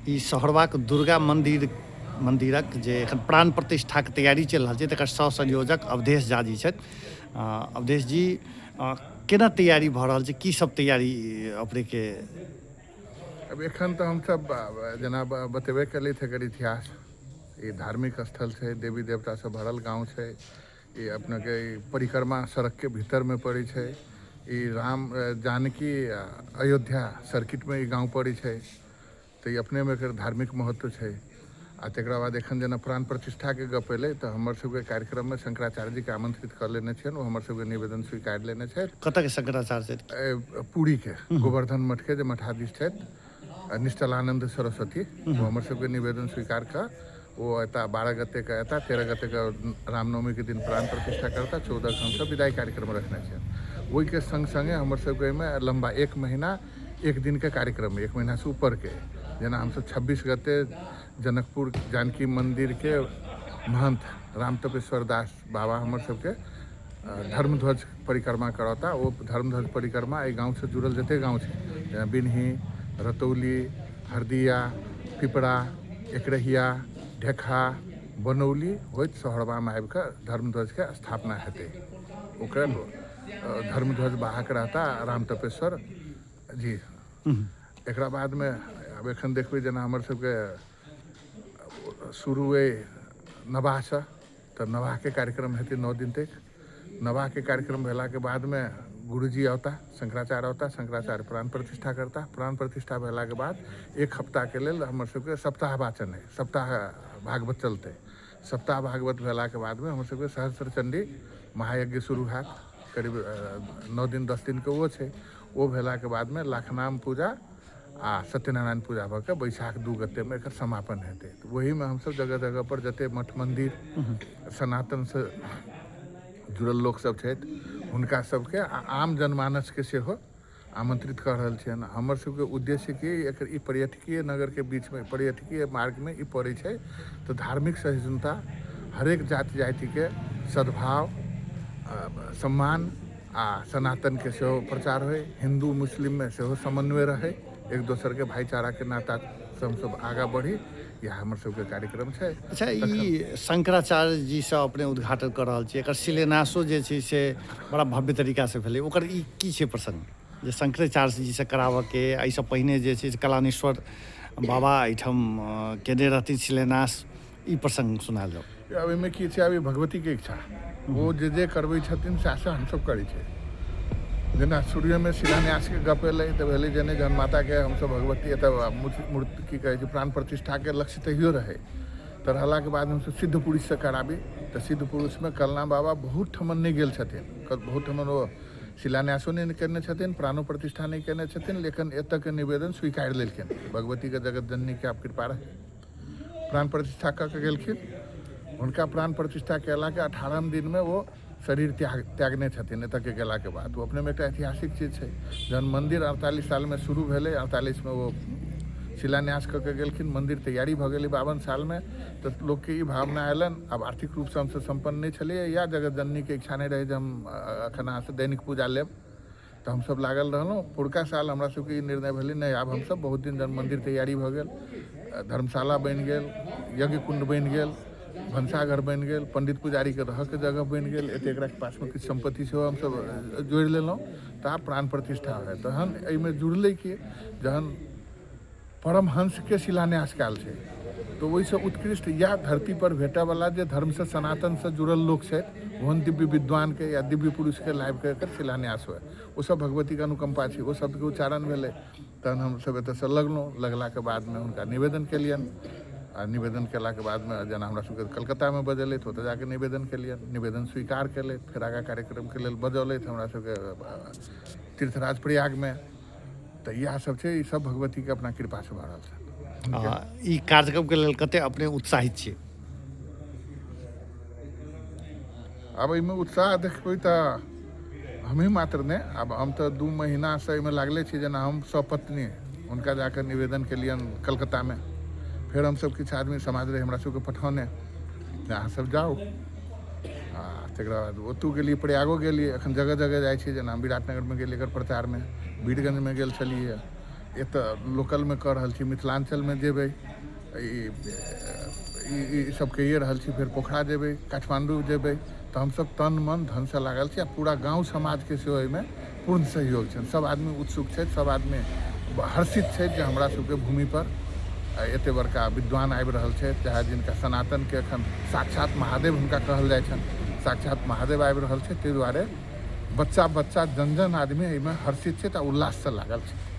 ई सहरवाक दुर्गा मन्दिरक जे एखन प्राण प्रतिष्ठाके तैयारी चलि रहल छै तकर सह संयोजक अवधेश झा जी छथि। अवधेश जी, केना तैयारी भऽ रहल छै, की सब तैयारी अपनेके? अब एखन तऽ हमसब जेना बतेबे केलथि एकर इतिहास, ई धार्मिक स्थल छै, देवी देवतासँ भरल गाँव छै। ई अपनेके परिक्रमा सड़कके भीतरमे पड़ै छै। ई राम जानकी अयोध्या सर्किटमे ई गाँव पड़ै छै, तऽ ई अपनेमे एकर धार्मिक महत्व छै। आ तकरा बाद एखन जेना प्राण प्रतिष्ठाके गप एलै तऽ हमर सबके कार्यक्रममे शंकराचार्यजीके आमंत्रित कऽ लेने छियनि। ओ हमर सबके निवेदन स्वीकार लेने छथि। कतऽके शंकराचार्य छथि? पुरीके गोवर्धन मठके जे मठाधीश छथि निश्चलानंद सरस्वती, ओ हमर सबके निवेदन स्वीकार कऽ ओ एता 12 गते के एता, 13 गते के रामनवमी के दिन प्राण प्रतिष्ठा करता, 14 के हमसब विदाई कार्यक्रम रखने छियनि। ओहिके संग संगे हमर सबके एहिमे लम्बा 1 महीना 1 दिन के कार्यक्रम, 1 महीना से ऊपर के, जेना हमसब 26 गते जनकपुर जानकी मंदिर के महंत रामतपेश्वर दास बाबा हमर सबके धर्मध्वज परिक्रमा करौता। ओ धर्मध्वज परिक्रमा एहि गाँव से जुड़ल जते गाँव छै, जेना बिनही, रतौली, हरदिया, पिपरा, एकरहिया, ढेखा, बनौली होइत सहरबामे आबि कऽ धर्मध्वजके स्थापना हेतै। ओकर धर्मध्वज वाहक रहता राम तपेश्वर जी। एकरा बादमे आब एखन देखबै जेना हमर सबके शुरू अइ नवाहसँ, तऽ नवाहके कार्यक्रम हेतै 9 दिन तक। नवाहके कार्यक्रम भेलाके बादमे गुरुजी औता, शंकराचार्य औता, शंकराचार्य प्राण प्रतिष्ठा करता। प्राण प्रतिष्ठा भेलाके बाद 1 हफ्ताके लेल हमर सबके सप्ताह वाचन है, सप्ताह भागवत चलतै। सप्ताह भागवत भेलाके बादमे हमर सबके सहस्त्र चंडी महायज्ञ शुरू हैत, करीब 9 दिन 10 दिनके ओ छै। ओ भेलाके बादमे लाखनाम पूजा आ सत्यनारायण पूजा भऽ कऽ बैसाख 2 गतेमे एकर समापन हेतै। तऽ ओहिमे हमसब जगह जगह पर जते मठ मन्दिर सनातनसँ जुड़ल लोकसब छथि हुनका सबके आ आम जनमानसके सेहो आमंत्रित कऽ रहल छियनि। हमर सबके उद्देश्य कि एकर ई पर्यटकीय नगरके बीचमे पर्यटकीय मार्गमे ई पड़ै छै, तऽ धार्मिक सहिष्णुता, हरेक जाति जातिके सद्भाव, सम्मान आ सनातनके सेहो प्रचार होइ, हिन्दू मुस्लिममे सेहो समन्वय रहै, एक दोसरके भाईचाराके नातासँ हमसब आगाँ बढ़ी, इएह हमर सबके कार्यक्रम छै। अच्छा, ई शंकराचार्य जीसँ अपने उद्घाटन कऽ रहल छी, एकर शिलान्यासो जे छै से बड़ा भव्य तरीकासँ भेलै, ओकर ई की छै प्रसङ्ग जे शंकराचार्य जीसँ कराबऽके? एहिसँ पहिने जे छै से कलानेश्वर बाबा एहिठाम केने रहथिन शिलान्यास, ई प्रसङ्ग सुनायल जाउ। आब एहिमे की छै, आब ई भगवतीके इच्छा, ओ जे जे करबै छथिन सएह सएह हमसब करै छियै। जेना शुरुएमे शिलान्यासके गप एलै तऽ भेलै जे नहि, जहन माताके हमसब भगवती एतऽ मूर्ति की कहै छै प्राण प्रतिष्ठाके लक्ष्य तहियो रहै, तऽ रहलाके बाद हमसब सिद्ध पुरुषसँ कराबी। तऽ सिद्ध पुरुषमे कलना बाबा बहुत ठमन नहि गेल छथिन, बहुत ठमन ओ शिलान्यासो नहि केने छथिन, प्राणो प्रतिष्ठा नहि केने छथिन, लेकिन एतऽके निवेदन स्वीकारि लेलखिन। भगवतीके जगत जननीके आब कृपा रहै, प्राण प्रतिष्ठा कऽ के गेलखिन। हुनका प्राण प्रतिष्ठा कयलाके 18 दिनमे ओ शरीर त्यागने छथिन एतऽके गेलाके बाद। ओ अपनेमे एकटा ऐतिहासिक चीज छै। जहन मन्दिर 48 सालमे शुरू भेलै, 48मे ओ शिलान्यास कऽ के गेलखिन, मन्दिर तैयारी भऽ गेलै 52 सालमे, तऽ लोकके ई भावना अयलनि, आब आर्थिक रूपसँ हमसब सम्पन्न नहि छलियै या जगत जननीके इच्छा नहि रहै जे हम एखन अहाँसँ दैनिक पूजा लेब, तऽ हमसब लागल रहलहुँ। पुरका साल हमरा सबके ई निर्णय भेलै, नहि आब हमसब बहुत दिन जहन मन्दिर तैयारी भऽ गेल, धर्मशाला बनि गेल, यज्ञ कुण्ड बनि गेल, भनसाघर बनि गेल, पण्डित पुजारीके रहऽके जगह बनि गेल, एते एकरा पासमे किछु सम्पत्ति सेहो हमसब जोड़ि लेलहुँ, तऽ आब प्राण प्रतिष्ठा होयत। तहन एहिमे जुड़लै कि जहन परमहंसके शिलान्यास कयल छै, तऽ ओहिसँ उत्कृष्ट या धरती पर भेटयवला जे धर्मसँ सनातनसँ जुड़ल लोक छथि ओहन दिव्य विद्वानके या दिव्य पुरुषके लाबिके एकर शिलान्यास हुए, ओसब भगवतीके अनुकम्पा छै। ओ शब्दके उच्चारण भेलै, तहन हमसब एतऽसँ लगलहुँ। लगलाके बादमे हुनका निवेदन केलियनि आ निवेदन केलाके बादमे जेना हमरा सबके कलकत्तामे बजेलथि, ओतऽ जाके निवेदन केलियनि, निवेदन स्वीकार केलथि, फेर आगाँ कार्यक्रमके लेल बजौलथि हमरा सबके तीर्थराज प्रयागमे। तऽ इएह सब छै, ई सब भगवतीके अपना कृपासँ भऽ रहल छै। ई कार्यक्रमके लेल कते अपने उत्साहित छी? आब एहिमे उत्साह देखबै तऽ हमही मात्र नहि, आब हम तऽ 2 महीनासँ एहिमे लागले छी। जेना हम सपत्नी हुनका जाकऽ निवेदन केलियनि कलकत्तामे, फेर हमसब किछु आदमी समाज रहै हमरा सबके पठौने जे अहाँ सब जाउ, आ तकरा बाद ओतहु गेलियै, प्रयागो गेलियै, एखन जगह जगह जाइ छी। जेना विराटनगरमे गेलियै एकर प्रचारमे, वीरगंजमे गेल छलियै, एतऽ लोकलमे कऽ रहल छी, मिथिलाञ्चलमे जेबै, ई ई सब कइए रहल छी, फेर पोखरा जेबै, काठमाण्डू जेबै, तऽ हमसब तन मन धनसँ लागल छी आ पूरा गाँव समाजके सेहो एहिमे पूर्ण सहयोग छनि। सब आदमी उत्सुक छथि, सब आदमी हर्षित छथि जे हमरा सबके भूमिपर एते बड़का विद्वान आबि रहल छथि, चाहे जिनका सनातनके एखन साक्षात महादेव हुनका कहल जाइ छनि, साक्षात महादेव आबि रहल छथि। ताहि दुआरे बच्चा बच्चा जन जन आदमी एहिमे हर्षित छथि आ उल्लाससँ लागल छथि।